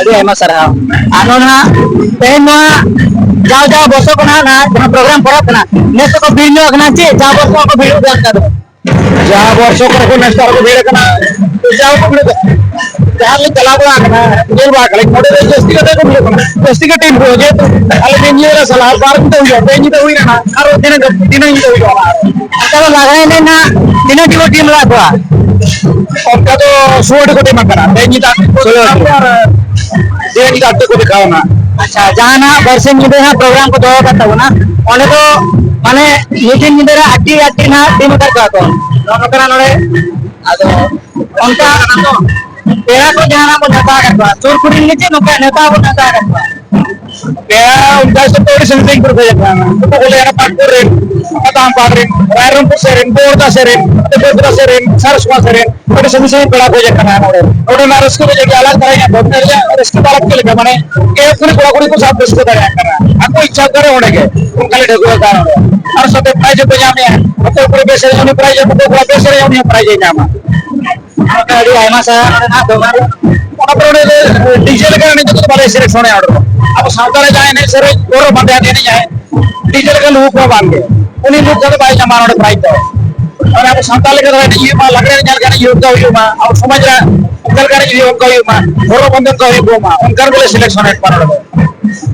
ᱟᱹᱰᱤ ᱟᱭᱢᱟ ᱥᱟᱨᱦᱟᱣ᱾ ᱟᱨ ᱱᱚᱣᱟ ᱱᱟᱦᱟᱜ ᱛᱮᱦᱮᱧ ᱱᱚᱣᱟ ᱡᱟᱣ ᱡᱟᱣ ᱵᱚᱨᱥᱚ ᱠᱷᱚᱱᱟᱜ ᱱᱟᱦᱟᱜ ᱡᱟᱦᱟᱸ ᱯᱨᱳᱜᱨᱟᱢ ᱠᱚᱨᱟᱣ ᱠᱟᱱᱟ, ᱱᱮᱥ ᱫᱚᱠᱚ ᱵᱷᱤᱲ ᱧᱚᱜ ᱟᱠᱟᱱᱟ, ᱪᱮᱫ ᱡᱟᱣ ᱵᱚᱨᱥᱚ ᱠᱚ ᱵᱷᱤᱲᱚᱜ ᱜᱮᱭᱟ ᱚᱱᱠᱟ ᱫᱚ? ᱡᱟᱦᱟᱸ ᱵᱚᱨᱥᱚ ᱠᱚᱨᱮ ᱠᱚ ᱱᱮᱥ ᱫᱚ ᱟᱨᱚ ᱠᱚ ᱵᱷᱤᱲ ᱟᱠᱟᱱᱟ, ᱡᱟᱣ ᱠᱚ ᱵᱷᱤᱲᱚᱜ ᱠᱟᱱᱟ᱾ ᱡᱟᱦᱟᱸ ᱞᱤᱧ ᱪᱟᱞᱟᱣ ᱵᱟᱲᱟ ᱟᱠᱟᱱᱟ, ᱧᱮᱞ ᱵᱟᱲᱟ ᱠᱟᱜ ᱞᱤᱧ, ᱱᱚᱰᱮ ᱫᱚ ᱡᱟᱹᱥᱛᱤ ᱠᱟᱛᱮ ᱠᱚ ᱵᱷᱤᱲᱚᱜ ᱠᱟᱱᱟ, ᱡᱟᱹᱥᱛᱤ ᱜᱮ ᱴᱤᱢ ᱠᱚ, ᱡᱮᱦᱮᱛᱩ ᱟᱞᱮ ᱢᱤᱫ ᱧᱤᱫᱟᱹ ᱞᱮ ᱪᱟᱞᱟᱜᱼᱟ, ᱵᱟᱨ ᱧᱤᱫᱟᱹ ᱦᱩᱭᱩᱜᱼᱟ, ᱯᱮ ᱧᱤᱫᱟᱹ ᱦᱩᱭ ᱞᱮᱱᱟ, ᱟᱨᱚ ᱫᱷᱤᱱᱟᱹᱝ ᱫᱷᱤᱱᱟᱹᱝ ᱧᱤᱫᱟᱹ ᱦᱩᱭᱩᱜᱼᱟ ᱚᱱᱟ ᱟᱨᱚ᱾ ᱚᱱᱠᱟ ᱫᱚ ᱞᱟᱜᱽᱲᱮ ᱮᱱᱮᱡ ᱱᱟᱜ ᱛᱤᱱᱟᱹᱜ ᱴᱤ ᱠᱚ ᱴᱤᱢ ᱞᱮᱫᱟ ᱠᱚᱣᱟ? ᱚᱱᱠᱟ ᱫᱚ ᱥᱳᱞᱳ ᱴᱤ ᱠᱚ ᱴᱤᱢ ᱟᱠᱟᱱᱟ, ᱛᱮᱦᱮᱧ ᱧᱤᱫᱟᱹ ᱟᱴ ᱴᱤ ᱠᱚ ᱥᱳᱞᱳ ᱴᱤᱢ᱾ ᱟᱨ ᱛᱮᱦᱮᱧ ᱧᱤᱫᱟᱹ ᱟᱴ ᱴᱤ ᱠᱚ ᱫᱮᱠᱷᱟᱣ ᱮᱱᱟ᱾ ᱟᱪᱪᱷᱟ, ᱡᱟᱦᱟᱸ ᱱᱟᱜ ᱵᱟᱨᱥᱤᱧ ᱧᱤᱫᱟᱹ ᱦᱟᱸᱜ ᱯᱨᱳᱜᱨᱟᱢ ᱠᱚ ᱫᱚᱦᱚ ᱟᱠᱟᱫ ᱛᱟᱵᱚᱱᱟ, ᱚᱸᱰᱮ ᱫᱚ ᱢᱟᱱᱮ ᱢᱤᱫ ᱫᱤᱱ ᱧᱤᱫᱟᱹ ᱨᱮ ᱟᱴ ᱴᱤ ᱟᱴ ᱴᱤ ᱱᱟᱜ ᱴᱤᱢ ᱟᱠᱟᱫ ᱠᱚᱣᱟ ᱠᱚ᱾ ᱱᱚᱜᱼᱚ ᱱᱚᱝᱠᱟᱱᱟᱜ ᱱᱚᱰᱮ ᱟᱫᱚ ᱚᱱᱠᱟ ᱯᱮᱲᱟ ᱠᱚ ᱡᱟᱦᱟᱱᱟᱜ ᱵᱚᱱ ᱱᱮᱣᱛᱟ ᱟᱠᱟᱫ ᱠᱚᱣᱟ, ᱥᱩᱨ ᱠᱚᱨᱮᱱ ᱜᱮ ᱪᱮᱫ ᱱᱚᱝᱠᱟ ᱱᱮᱣᱛᱟ ᱵᱚᱱ ᱱᱮᱣᱛᱟ ᱟᱠᱟᱫ ᱠᱚᱣᱟ? ᱯᱮᱲᱟ ᱚᱱᱠᱟ ᱦᱤᱥᱟᱹᱵ ᱛᱮ ᱟᱹᱰᱤ ᱥᱟᱺᱜᱤᱧ ᱥᱟᱺᱜᱤᱧ ᱠᱚᱨᱮ ᱠᱚ ᱦᱮᱡ ᱟᱠᱟᱱᱟ᱾ ᱱᱩᱠᱩ ᱠᱚ ᱞᱟᱹᱭᱟ ᱯᱟᱴᱯᱩᱨ ᱨᱮᱱ, ᱯᱟᱛᱟᱢᱯᱟᱲ ᱨᱮᱱ, ᱨᱟᱭᱨᱚᱝᱯᱩᱨ ᱥᱮᱫ ᱨᱮᱱ, ᱵᱚᱨᱫᱟ ᱥᱮᱫ ᱨᱮᱱ, ᱵᱟᱸᱠᱩᱲᱟ ᱥᱮᱫ ᱨᱮᱱ, ᱥᱟᱨᱥᱚᱢᱟ ᱥᱮᱫ ᱨᱮᱱ, ᱟᱹᱰᱤ ᱥᱟᱺᱜᱤᱧ ᱥᱟᱺᱜᱤᱧ ᱯᱮᱲᱟ ᱠᱚ ᱦᱮᱡ ᱟᱠᱟᱱᱟ ᱱᱚᱰᱮ᱾ ᱱᱚᱰᱮᱱᱟᱜ ᱨᱟᱹᱥᱠᱟᱹ ᱫᱚ ᱡᱟᱭᱜᱟ ᱟᱞᱟᱜᱽ ᱫᱷᱟᱨᱟ ᱧᱚᱜ ᱠᱚ, ᱨᱮᱭᱟᱜ ᱨᱟᱹᱥᱠᱟᱹ ᱫᱚ ᱟᱞᱟᱜᱽ ᱪᱮᱫ ᱞᱮᱠᱟ, ᱢᱟᱱᱮ ᱮᱦᱚᱵ ᱠᱷᱚᱱ ᱠᱚᱲᱟ ᱠᱩᱲᱤ ᱠᱚ ᱥᱟᱵ ᱨᱟᱹᱥᱠᱟᱹ ᱫᱟᱲᱮᱭᱟᱜ ᱠᱟᱱᱟ, ᱟᱠᱚ ᱤᱪᱪᱷᱟ ᱚᱠᱟᱨᱮ ᱚᱸᱰᱮ ᱜᱮ, ᱚᱱᱠᱟ ᱞᱮ ᱴᱷᱟᱹᱣᱠᱟᱹ ᱟᱠᱟᱫᱼᱟ ᱱᱚᱰᱮ᱾ ᱟᱨ ᱥᱟᱛᱮ ᱯᱨᱟᱭᱤᱡᱽ ᱦᱚᱸᱠᱚ ᱧᱟᱢᱮᱜᱼᱟ, ᱚᱠᱚᱭ ᱠᱩᱲᱤ ᱵᱮᱥ ᱮᱱᱮᱡ ᱩᱱᱤ ᱯᱨᱟᱭᱤᱡᱽ ᱮ, ᱚᱠᱚᱭ ᱠᱚᱲᱟ ᱵᱮᱥ ᱮᱱᱮᱡ ᱩᱱᱤ ᱦᱚᱸ ᱯᱨᱟᱭᱤᱡᱽ ᱮ ᱧᱟᱢᱟ᱾ ᱜᱚᱢᱠᱮ, ᱟᱹᱰᱤ ᱟᱭᱢᱟ ᱥᱟᱨᱦᱟᱣ ᱱᱚᱰᱮ ᱱᱟᱜ ᱫᱚᱢᱮ᱾ ᱚᱱᱟ ᱯᱚᱨᱮ ᱚᱸᱰᱮ ᱫᱚ ᱰᱤᱡᱮ ᱞᱮᱠᱟ ᱮᱱᱮᱡ ᱫᱚ ᱵᱟᱞᱮ ᱥᱮᱞᱮᱠᱥᱚᱱᱮᱜᱼᱟ ᱚᱸᱰᱮ ᱫᱚ᱾ ᱟᱵᱚ ᱥᱟᱶᱛᱟ ᱨᱮ ᱡᱟᱦᱟᱸ ᱮᱱᱮᱡ ᱥᱮᱨᱮᱧ ᱜᱚᱨᱚᱵ ᱟᱱ ᱮᱱᱮᱡ ᱟᱭ, ᱰᱤᱡᱮ ᱞᱮᱠᱟ ᱞᱩᱦᱩᱠ ᱦᱚᱸ ᱵᱟᱝ ᱜᱮ᱾ ᱩᱱᱤ ᱞᱩᱦᱩᱠ ᱫᱚ ᱵᱟᱭ ᱧᱟᱢᱟ ᱱᱚᱰᱮ ᱯᱨᱟᱭᱤᱡᱽ ᱫᱚ᱾ ᱢᱟᱱᱮ ᱟᱵᱚ ᱥᱟᱶᱛᱟ ᱞᱮᱠᱟ ᱫᱚ ᱮᱱᱮᱡ ᱦᱩᱭᱩᱜ ᱢᱟ, ᱞᱟᱜᱽᱲᱮ ᱮᱱᱮᱡ ᱞᱮᱠᱟ ᱮᱱᱮᱡ ᱦᱩᱭᱩᱜ ᱢᱟ, ᱟᱵᱚ ᱥᱚᱢᱟᱡᱽ ᱨᱮ ᱚᱱᱠᱟ ᱞᱮᱠᱟ ᱮᱱᱮᱡ ᱦᱩᱭᱩᱜ, ᱚᱱᱠᱟ ᱦᱩᱭᱩᱜ ᱢᱟ, ᱦᱚᱨᱚᱜ ᱵᱟᱸᱫᱮ ᱚᱱᱠᱟ ᱦᱩᱭᱩᱜ ᱢᱟ, ᱚᱱᱠᱟᱱ ᱠᱚᱞᱮ ᱥᱮᱞᱮᱠᱥᱚᱱᱮᱫ ᱠᱚᱣᱟ ᱱᱚᱰᱮ ᱫᱚ᱾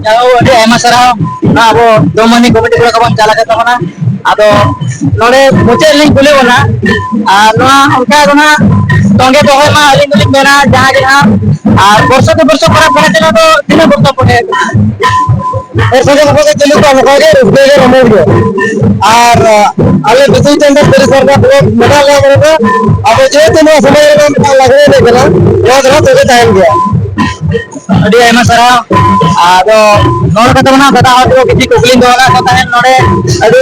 ᱡᱟᱦᱳ, ᱟᱹᱰᱤ ᱟᱭᱢᱟ ᱥᱟᱨᱦᱟᱣ᱾ ᱱᱚᱣᱟ ᱟᱵᱚ ᱫᱚᱢᱚᱱᱤ ᱠᱚᱢᱤᱴᱤ ᱠᱚᱲᱟ ᱠᱚᱵᱚᱱ ᱪᱟᱞᱟᱜ ᱠᱟᱱ ᱛᱟᱵᱚᱱᱟ᱾ ᱟᱫᱚ ᱱᱚᱰᱮ ᱢᱩᱪᱟᱹᱫ ᱨᱮᱞᱤᱧ ᱠᱩᱞᱤ ᱵᱚᱱᱟ, ᱟᱨ ᱱᱚᱣᱟ ᱚᱱᱠᱟ ᱫᱚ ᱱᱟᱜ ᱛᱚᱸᱜᱮ ᱫᱚᱦᱚᱭ ᱢᱟ, ᱟᱹᱞᱤᱧ ᱫᱚᱞᱤᱧ ᱢᱮᱱᱟ ᱡᱟᱦᱟᱸ ᱜᱮ ᱱᱟᱜ, ᱟᱨ ᱵᱚᱨᱥᱚ ᱠᱮ ᱵᱚᱨᱥᱚ ᱯᱟᱨᱟᱵᱽ ᱠᱟᱱᱟ, ᱪᱮᱫ ᱫᱚ ᱛᱤᱱᱟᱹᱜ ᱵᱚᱨᱥᱚ ᱯᱚᱨᱮ? ᱦᱮᱸ, ᱥᱟᱸᱜᱮ ᱵᱚᱸᱜᱟ ᱜᱮ ᱪᱟᱹᱞᱩ ᱠᱚᱜᱼᱟ, ᱱᱚᱝᱠᱟ ᱜᱮ ᱨᱟᱹᱥᱠᱟᱹ ᱜᱮ ᱨᱚᱢᱚᱡᱽ ᱜᱮ᱾ ᱟᱨ, ᱟᱞᱮ ᱵᱤᱫᱩ ᱪᱟᱸᱫᱟᱱ ᱯᱚᱨᱤᱥᱚᱨ ᱨᱮ ᱯᱩᱨᱟᱹ ᱢᱮᱱᱟᱜ ᱞᱮᱭᱟ ᱱᱚᱰᱮ ᱫᱚ᱾ ᱟᱫᱚ ᱡᱮᱦᱮᱛᱩ ᱱᱚᱣᱟ ᱥᱚᱢᱟᱡᱽ ᱨᱮᱱᱟᱜ ᱢᱤᱫᱴᱟᱝ ᱞᱟᱜᱽᱲᱮ ᱮᱱᱮᱡ ᱠᱟᱱᱟ, ᱱᱚᱣᱟ ᱫᱚ ᱱᱟᱜ ᱛᱚᱵᱮ ᱛᱟᱦᱮᱱ ᱜᱮᱭᱟ᱾ ᱟᱹᱰᱤ ᱟᱭᱢᱟ ᱥᱟᱨᱦᱟᱣ᱾ ᱟᱫᱚ ᱱᱚᱰᱮ ᱠᱟᱛᱮ ᱢᱟ ᱫᱟᱫᱟ ᱦᱚᱲ ᱠᱚ ᱠᱤᱪᱷᱩ ᱠᱩᱠᱞᱤᱧ ᱫᱚᱦᱚ ᱠᱟᱜ ᱠᱚ ᱛᱟᱦᱮᱸᱫ, ᱱᱚᱰᱮ ᱟᱹᱰᱤ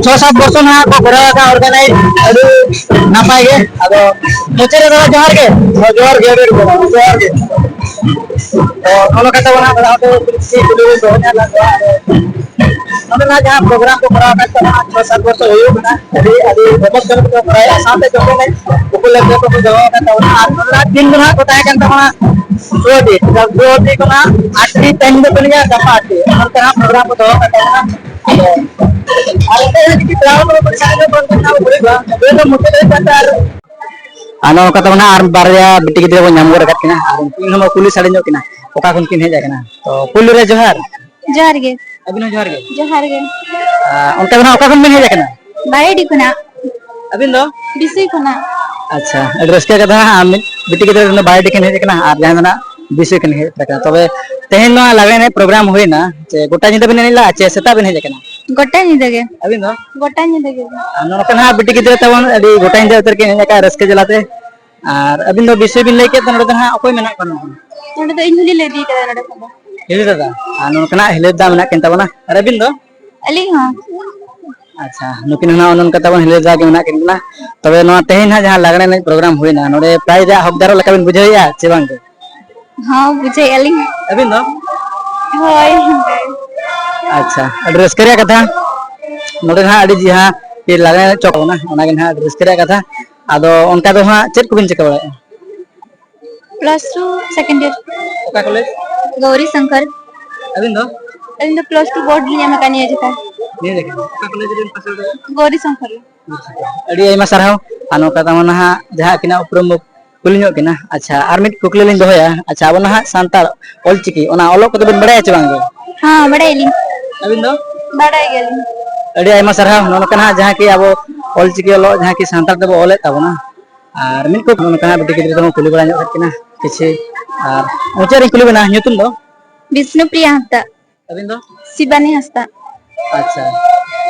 ᱪᱷᱚ ᱥᱟᱛ ᱵᱚᱪᱷᱚᱨ ᱱᱟᱦᱟᱜ ᱠᱚ ᱠᱚᱨᱟᱣ ᱟᱠᱟᱫ organize, ᱟᱹᱰᱤ ᱱᱟᱯᱟᱭ ᱜᱮ᱾ ᱟᱫᱚ ᱢᱩᱪᱟᱹᱫ ᱨᱮ ᱫᱟᱫᱟ ᱡᱚᱦᱟᱨ ᱜᱮ᱾ ᱦᱮᱸ, ᱡᱚᱦᱟᱨ ᱜᱮ, ᱟᱹᱰᱤ ᱟᱹᱰᱤ ᱡᱚᱦᱟᱨ, ᱡᱚᱦᱟᱨ ᱜᱮ᱾ ᱛᱚ ᱱᱚᱰᱮ ᱠᱟᱛᱮ ᱢᱟ ᱱᱟᱦᱟᱜ ᱫᱟᱫᱟ ᱦᱚᱲ ᱠᱚ ᱠᱤᱪᱷᱩ ᱠᱩᱠᱞᱤ ᱞᱤᱧ ᱫᱚᱦᱚ ᱧᱚᱜ ᱠᱟᱜ ᱠᱚᱣᱟ, ᱟᱫᱚ ᱱᱚᱰᱮᱱᱟᱜ ᱡᱟᱦᱟᱸ ᱯᱨᱳᱜᱨᱟᱢ ᱠᱚ ᱠᱚᱨᱟᱣ ᱟᱠᱟᱫ ᱛᱟᱵᱚᱱᱟ, ᱪᱷᱚ ᱥᱟᱛ ᱵᱚᱪᱷᱚᱨ ᱦᱩᱭᱩᱜ ᱠᱟᱱᱟ, ᱟᱹᱰᱤ, ᱟᱹᱰᱤ ᱡᱚᱢᱚᱠ ᱡᱚᱢᱚᱠ ᱠᱚ ᱠᱚᱨᱟᱣᱮᱫᱼᱟ, ᱥᱟᱶᱛᱮ ᱡᱚᱛᱚ ᱞᱮ ᱩᱯᱚᱞᱚᱵᱽᱫᱷᱤ ᱠᱚ ᱫᱚᱦᱚ ᱟᱠᱟᱫ ᱛᱟᱵᱚᱱᱟ᱾ ᱟᱨ ᱱᱚᱰᱮᱱᱟᱜ ᱴᱤᱢ ᱫᱚ ᱱᱟᱦᱟᱜ ᱠᱚ ᱛᱟᱦᱮᱸ ᱠᱟᱱ ᱛᱟᱵᱚᱱᱟ ᱥᱩᱣᱟᱫᱤ, ᱥᱩᱣᱟᱫᱤ ᱠᱷᱚᱱᱟᱜ ᱟᱴᱴᱤ ᱴᱤᱢ ᱫᱚ ᱠᱟᱱ ᱜᱮᱭᱟ, ᱜᱟᱯᱟ ᱟᱴᱴᱤ, ᱚᱱᱠᱟ ᱱᱟᱦᱟᱜ ᱯᱨᱳᱜᱨᱟᱢ ᱠᱚ ᱫᱚᱦᱚ ᱟᱠᱟᱫ ᱛᱟᱵᱚᱱᱟ᱾ ᱟᱫᱚ ᱟᱨ ᱚᱱᱛᱮ ᱡᱩᱫᱤ ᱯᱮᱲᱟ ᱦᱚᱲ ᱠᱚ ᱥᱟᱸᱜᱮ ᱧᱚᱜ ᱠᱚ ᱛᱟᱦᱮᱱᱟ, ᱦᱩᱭᱩᱜᱼᱟ, ᱛᱚᱵᱮ ᱫᱚ ᱢᱩᱪᱟᱹᱫ ᱦᱩᱭᱩᱜ ᱠᱟᱱ ᱛᱟᱦᱮᱸ᱾ ᱟᱨ ᱱᱚᱝᱠᱟ ᱛᱟᱵᱚᱱᱟ ᱟᱨ ᱵᱟᱨᱭᱟ ᱵᱤᱴᱤ ᱜᱤᱫᱽᱨᱟᱹ ᱵᱚᱱ ᱧᱟᱢ ᱜᱚᱫ ᱟᱠᱟᱫ ᱠᱤᱱᱟ, ᱟᱨ ᱩᱱᱠᱤᱱ ᱦᱚᱸ ᱠᱩᱞᱤ ᱥᱟᱰᱮ ᱧᱚᱜ ᱠᱤᱱᱟ, ᱚᱠᱟ ᱠᱷᱚᱱ ᱠᱤᱱ ᱦᱮᱡ ᱟᱠᱟᱱᱟ᱾ ᱛᱚ ᱯᱩᱭᱞᱩ ᱨᱮ ᱡᱚᱦᱟᱨ᱾ ᱡᱚᱦᱟᱨ ᱜᱮ᱾ ᱟᱹᱵᱤᱱ ᱦᱚᱸ ᱡᱚᱦᱟᱨ ᱜᱮ᱾ ᱡᱚᱦᱟᱨ ᱜᱮ᱾ ᱟᱨ ᱚᱱᱛᱮ ᱫᱚ ᱱᱟᱜ ᱚᱠᱟ ᱠᱷᱚᱱ ᱵᱤᱱ ᱦᱮᱡ ᱟᱠᱟᱱᱟ? ᱵᱟᱭᱮᱰᱤ ᱠᱷᱚᱱᱟᱜ᱾ ᱟᱹᱵᱤᱱ ᱫᱚ? ᱵᱤᱥᱩᱭ ᱠᱷᱚᱱᱟᱜ᱾ ᱟᱪᱪᱷᱟ, ᱟᱹᱰᱤ ᱨᱟᱹᱥᱠᱟᱹ ᱠᱟᱛᱷᱟ ᱦᱟᱸᱜ, ᱟᱢ ᱢᱤᱫ ᱵᱤᱴᱤ ᱜᱤᱫᱽᱨᱟᱹ ᱨᱮᱱ ᱫᱚ ᱵᱟᱭᱮᱰᱤ ᱠᱷᱚᱱ ᱦᱮᱡ ᱟᱠᱟᱱᱟ ᱟᱨ ᱡᱟᱦᱟᱸᱭ ᱫᱚ ᱱᱟᱜ ᱵᱤᱥᱩᱭ ᱠᱷᱚᱱ ᱦᱮᱡ ᱟᱠᱟᱱᱟ᱾ ᱛᱚᱵᱮ ᱛᱮᱦᱮᱧ ᱱᱚᱣᱟ ᱞᱟᱜᱽᱬᱮ ᱮᱱᱮᱡ ᱯᱨᱳᱜᱨᱟᱢ ᱦᱩᱭᱱᱟ, ᱪᱮ ᱜᱚᱴᱟ ᱧᱤᱫᱟᱹ ᱵᱤᱱ ᱮᱱᱮᱡ ᱞᱮᱜᱼᱟ ᱪᱮ ᱥᱮᱛᱟᱜ ᱵᱤᱱ ᱦᱮᱡ ᱟᱠᱟᱱᱟ? ᱜᱚᱴᱟ ᱧᱤᱫᱟᱹ ᱜᱮ᱾ ᱟᱹᱵᱤᱱ ᱫᱚ? ᱜᱚᱴᱟ ᱧᱤᱫᱟᱹ ᱜᱮ᱾ ᱟᱨ ᱱᱚᱝᱠᱟ ᱱᱟᱜ ᱵᱤᱴᱤ ᱜᱤᱫᱽᱨᱟᱹ ᱛᱟᱵᱚᱱ ᱟᱹᱰᱤ ᱜᱚᱴᱟ ᱧᱤᱫᱟᱹ ᱩᱛᱟᱹᱨ ᱠᱤᱱ ᱮᱱᱮᱡ ᱟᱠᱟᱫ ᱨᱟᱹᱥᱠᱟᱹ ᱡᱟᱞᱟᱛᱮ᱾ ᱟᱨ ᱟᱹᱵᱤᱱ ᱫᱚ ᱵᱤᱥᱩᱭ ᱵᱤᱱ ᱞᱟᱹᱭ ᱠᱮᱫ ᱫᱚ, ᱱᱚᱰᱮ ᱫᱚ ᱱᱟᱜ ᱚᱠᱚᱭ ᱢᱮᱱᱟᱜ ᱠᱚᱣᱟ ᱱᱚᱰᱮ? ᱱᱚᱰᱮ ᱫᱚ ᱤᱧ ᱦᱚᱸᱞᱤᱧ ᱞᱟᱹᱭ ᱤᱫᱤ ᱠᱟᱫᱟ ᱱᱚᱰᱮ ᱠᱷᱚᱱ ᱫᱚ᱾ ᱦᱤᱞᱤ ᱫᱟᱫᱟ᱾ ᱟᱨ ᱱᱚᱝᱠᱟᱱᱟᱜ ᱦᱤᱞᱤ ᱫᱟᱫᱟ ᱢᱮᱱᱟᱜ ᱠᱤᱱ ᱛᱟᱵᱚᱱᱟ᱾ ᱟᱨ ᱟᱹᱵᱤᱱ ᱫᱚ? ᱟᱹᱞᱤᱧ ᱦᱚᱸ᱾ ᱟᱪᱪᱷᱟ, ᱱᱩᱠᱤᱱ ᱦᱚᱸ ᱱᱚᱜᱼᱚ ᱱᱚᱝᱠᱟ ᱛᱟᱵᱚᱱ ᱦᱤᱞᱤ ᱫᱟᱫᱟ ᱜᱮ ᱢᱮᱱᱟᱜ ᱠᱤᱱ ᱠᱟᱱᱟ᱾ ᱛᱚᱵᱮ ᱱᱚᱣᱟ ᱛᱮᱦᱮᱧ ᱦᱟᱸᱜ ᱡᱟᱦᱟᱸ ᱞᱟᱜᱽᱬᱮ ᱮᱱᱮᱡ ᱯᱨᱳᱜᱨᱟᱢ ᱦᱩᱭᱱᱟ, ᱱᱚᱰᱮ ᱯᱨᱟᱭᱤᱡᱽ ᱨᱮᱭᱟᱜ ᱦᱚᱠᱫᱟᱨᱚᱜ ᱞᱮᱠᱟ ᱵᱤᱱ ᱵᱩᱡᱷᱟᱹᱣᱮᱫᱼᱟ ᱪᱮ ᱵᱟᱝ ᱜᱮ? ᱦᱚᱸ, ᱵᱩᱡᱷᱟᱹᱣᱮᱫᱼᱟ ᱞᱤᱧ᱾ ᱟᱹᱵᱤᱱ ᱫᱚ? ᱦᱳᱭ᱾ ᱟᱪᱪᱷᱟ, ᱟᱹᱰᱤ ᱨᱟᱹᱥᱠᱟᱹ ᱨᱮᱭᱟᱜ ᱠᱟᱛᱷᱟ᱾ ᱱᱚᱰᱮ ᱱᱟᱦᱟᱜ ᱟᱹᱰᱤ ᱡᱟᱦᱟᱸ ᱠᱤ ᱞᱟᱜᱽᱬᱮ ᱮᱱᱮᱡ ᱪᱚ ᱠᱟᱱᱟ, ᱚᱱᱟᱜᱮ ᱱᱟᱦᱟᱜ ᱟᱹᱰᱤ ᱨᱟᱹᱥᱠᱟᱹ ᱨᱮᱭᱟᱜ ᱠᱟᱛᱷᱟ᱾ ᱟᱫᱚ ᱚᱱᱠᱟ ᱫᱚ ᱦᱟᱸᱜ ᱪᱮᱫ ᱠᱚᱵᱤᱱ ᱪᱤᱠᱟᱹ ᱵᱟᱲᱟᱭᱮᱫᱼᱟ? Plus two second year. ᱚᱠᱟ ᱠᱚᱞᱮᱡᱽ? ᱜᱳᱣᱨᱤ ᱥᱚᱝᱠᱚᱨ᱾ ᱟᱹᱵᱤᱱ ᱫᱚ? ᱟᱹᱞᱤᱧ ᱫᱚ ᱯᱞᱟᱥ ᱴᱩ ᱵᱳᱨᱰ ᱞᱤᱧ ᱮᱢ ᱟᱠᱟᱫ ᱱᱤᱭᱟᱹ ᱡᱚᱠᱷᱟ᱾ ᱱᱤᱭᱟᱹ ᱡᱚᱠᱷᱟ᱾ ᱚᱠᱟ ᱠᱚᱞᱮᱡᱽ ᱨᱮᱵᱤᱱ ᱯᱟᱥ ᱟᱣᱩᱴ ᱟᱠᱟᱫᱟ? ᱜᱳᱣᱨᱤ ᱥᱚᱝᱠᱚᱨ᱾ ᱟᱹᱰᱤ ᱟᱭᱢᱟ ᱥᱟᱨᱦᱟᱣ᱾ ᱟᱨ ᱱᱚᱝᱠᱟ ᱛᱟᱵᱚᱱ ᱱᱟᱦᱟᱜ ᱡᱟᱦᱟᱸ ᱟᱹᱠᱤᱱᱟᱜ ᱩᱯᱨᱩᱢ ᱵᱚ ᱠᱩᱞᱤ ᱧᱚᱜ ᱠᱤᱱᱟ᱾ ᱟᱪᱪᱷᱟ, ᱟᱨ ᱢᱤᱫ ᱠᱩᱠᱞᱤ ᱞᱤᱧ ᱫᱚᱦᱚᱭᱟ᱾ ᱟᱪᱪᱷᱟ, ᱟᱵᱚ ᱱᱟᱦᱟᱜ ᱥᱟᱱᱛᱟᱲ ᱚᱞᱪᱤᱠᱤ, ᱚᱱᱟ ᱚᱞᱚᱜ ᱠᱚᱫᱚ ᱵᱤᱱ ᱵᱟᱲᱟᱭᱟ ᱪᱮ ᱵᱟᱝ ᱜᱮ? ᱦᱮᱸ, ᱵᱟᱲᱟᱭᱟᱞᱤᱧ᱾ ᱟᱹᱵᱤᱱ ᱫᱚ? ᱵᱟᱲᱟᱭ ᱜᱮᱭᱟᱞᱤᱧ᱾ ᱟᱹᱰᱤ ᱟᱭᱢᱟ ᱥᱟᱨᱦᱟᱣ᱾ ᱱᱚᱜᱼᱚ ᱱᱚᱝᱠᱟ ᱱᱟᱦᱟᱜ ᱡᱟᱦᱟᱸ ᱠᱤ ᱟᱵᱚ ᱚᱞᱪᱤᱠᱤ ᱚᱞᱚᱜ ᱡᱟᱦᱟᱸ ᱠᱤ ᱥᱟᱱᱛᱟᱲ ᱛᱮᱵᱚ ᱚᱞᱮᱫ ᱛᱟᱵᱚᱱᱟ᱾ ᱟᱨ ᱢᱤᱫ ᱠᱚ ᱱᱚᱜᱼᱚ ᱱᱚᱝᱠᱟ ᱱᱟᱦᱟᱜ ᱵᱤᱴᱤ ᱜᱤᱫᱽᱨᱟᱹ ᱫᱚᱵᱚᱱ ᱠᱩᱞᱤ ᱵᱟᱲᱟ ᱧᱚᱜ ᱠᱮᱫ ᱠᱤᱱᱟ ᱠᱤᱪᱷᱩ᱾ ᱟᱨ ᱢᱩᱪᱟᱹᱫ ᱨᱤᱧ ᱠᱩᱞᱤ ᱵᱮᱱᱟ, ᱧᱩᱛᱩᱢ ᱫᱚ? ᱵᱤᱥᱱᱩᱯᱨᱤᱭᱟ ᱦᱟᱸᱥᱫᱟ᱾ ᱟᱹᱵᱤᱱ ᱫᱚ? ᱥᱤᱵᱟᱱᱤ ᱦᱟᱸᱥᱫᱟ᱾ ᱟᱪᱪᱷᱟ,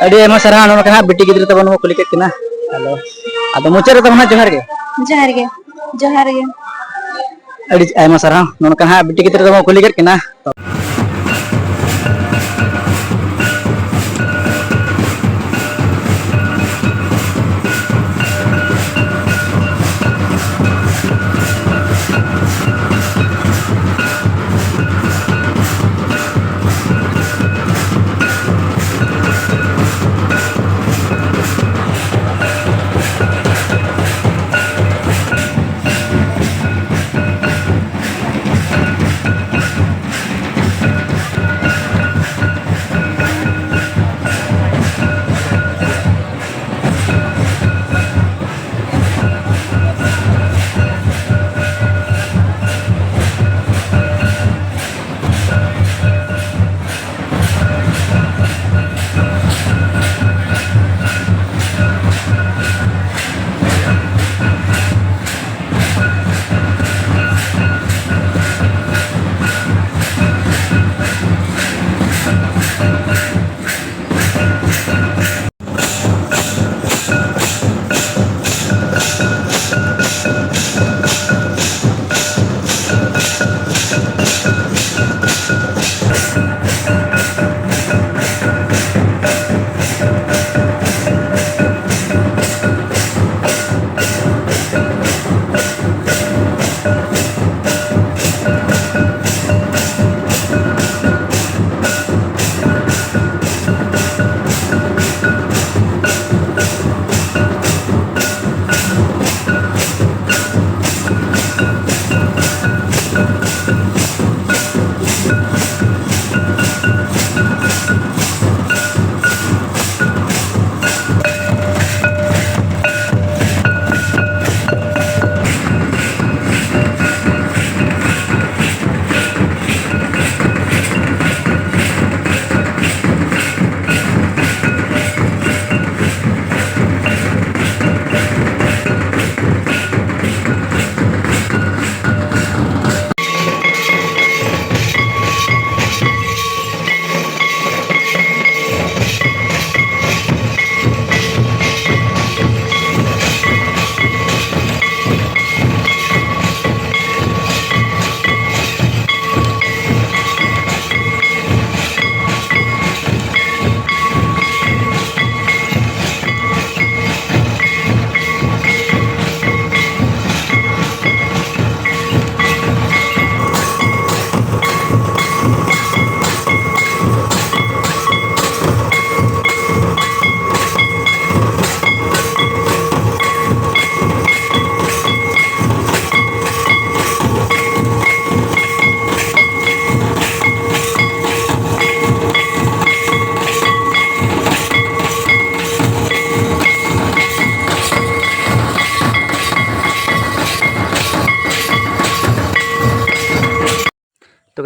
ᱟᱹᱰᱤ ᱟᱭᱢᱟ ᱥᱟᱨᱦᱟᱣ᱾ ᱱᱚᱜᱼᱚ ᱱᱚᱝᱠᱟ ᱦᱟᱸᱜ ᱵᱤᱴᱤ ᱜᱤᱫᱽᱨᱟᱹ ᱛᱟᱵᱚᱱ ᱵᱚᱱ ᱠᱩᱞᱤ ᱠᱮᱫ ᱠᱤᱱᱟ᱾ ᱦᱮᱞᱳ, ᱟᱫᱚ ᱢᱩᱪᱟᱹᱫ ᱨᱮ ᱛᱟᱵᱚᱱ ᱦᱟᱸᱜ ᱡᱚᱦᱟᱨ ᱜᱮ᱾ ᱡᱚᱦᱟᱨ ᱜᱮ, ᱡᱚᱦᱟᱨ ᱜᱮ᱾ ᱟᱹᱰᱤ ᱟᱭᱢᱟ ᱥᱟᱨᱦᱟᱣ᱾ ᱱᱚᱜᱼᱚ ᱱᱚᱝᱠᱟ ᱦᱟᱸᱜ ᱵᱤᱴᱤ ᱜᱤᱫᱽᱨᱟᱹ ᱛᱟᱵᱚᱱ ᱠᱩᱞᱤ ᱠᱮᱫ ᱠᱤᱱᱟ᱾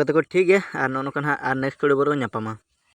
ᱛᱟᱠᱚ ᱴᱷᱤᱠ ᱜᱮᱭᱟ, ᱟᱨ ᱱᱚᱜᱼᱚ ᱱᱚᱝᱠᱟ ᱱᱟᱦᱟᱜ ᱟᱨ next video ᱵᱚᱱ ᱧᱟᱯᱟᱢᱟ᱾